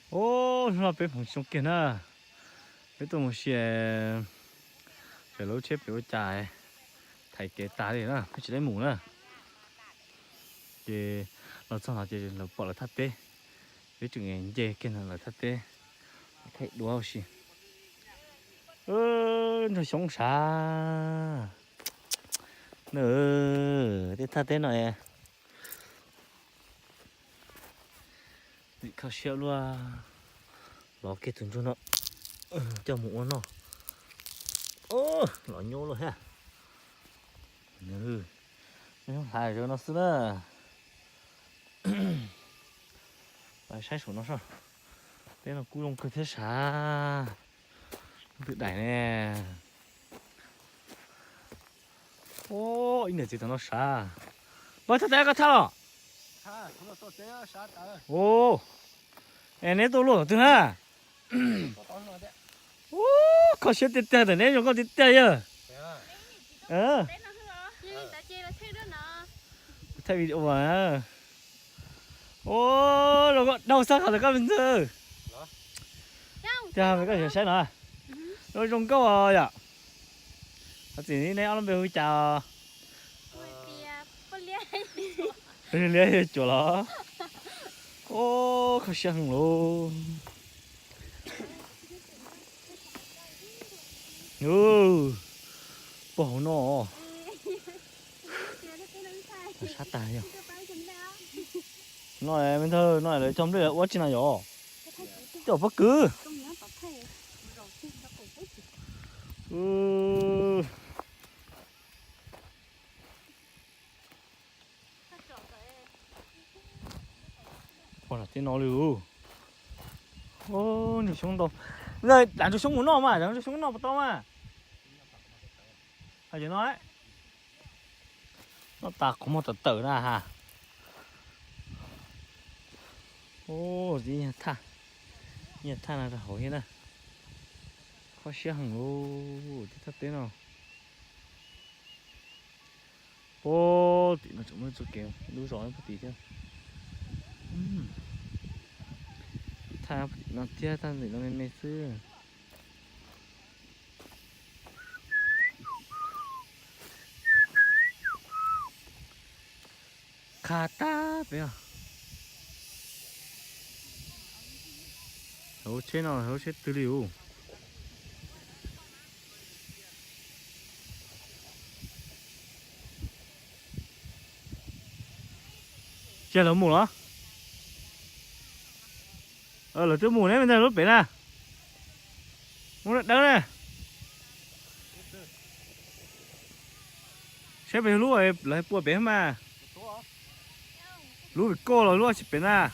Ub, hnub no peb phoom zoo kiag na. Peb tuaj mus si, txawm lub tsheb pem ua cas, thaiv kev tas li na, peb tsis tau mus na. Ces los txog no ces lawv pom lawv thaj teb, peb tseem nce kiag ntawm lawv thaj teb, thaij duab ua si. Ntsuag xyoob sav na, tej thaj teb no. Nim kho siab luaj, lov kiag tus ntsuag no coj mus ua noj. Lov nyuaj luaj thiab. Nws hais zaum no xwb na. Saib saum no soj, teb no kuj zoo kawg thiab sav. Twb daim ne. Ib niam txiv tam no sav. Npawg, thaj teb koj thaj los? Es neb tuaj luaj tom twg na? Ub, kho siab tiag tiag, tam neb zoo nkauj tiag tiag yawg. Thaij video. Ub, zoo nkauj dhau xab qhov ntawd koj me ntxawg. Cas koj yuav saib no, zoo nkauj os yom. Qhov txim neb ob lub npe hu cas os? Liab cuam los. Ub, kho siab heev lauj. Pog hauv no. Sab tas yog. No me ntxawg, no lawv cog nplej lawv ua tsi no yom? Coj pob kws. Ua tim no li. Ub, ntsuag xyoob ntau. Dav ntsuag xyoob mus noj mas, dav ntsuag xyoob noj puas tau mas. Hais no, noj tas qhov muag tawm tawm na ha. Ub, ib nyuag thaj, ib nyuag thaj no rau hauv thiab na. Kho siab heev lauj, tej thaj teb no. Puag tim no tseem muaj txoj kev lub zos puag tim thiab. Thaj puag tim no thiab, thaj tim no me me xwb. Qha tag peb. Hauv tsheb no, hauv tsheb twg li us? Cia lawv mus los? Lawv twb mus ne, me ntag lub pem na. Muab dawb na. Saib pem lub lawv pua pem mas. Lub pem koj los lub tsis pem na.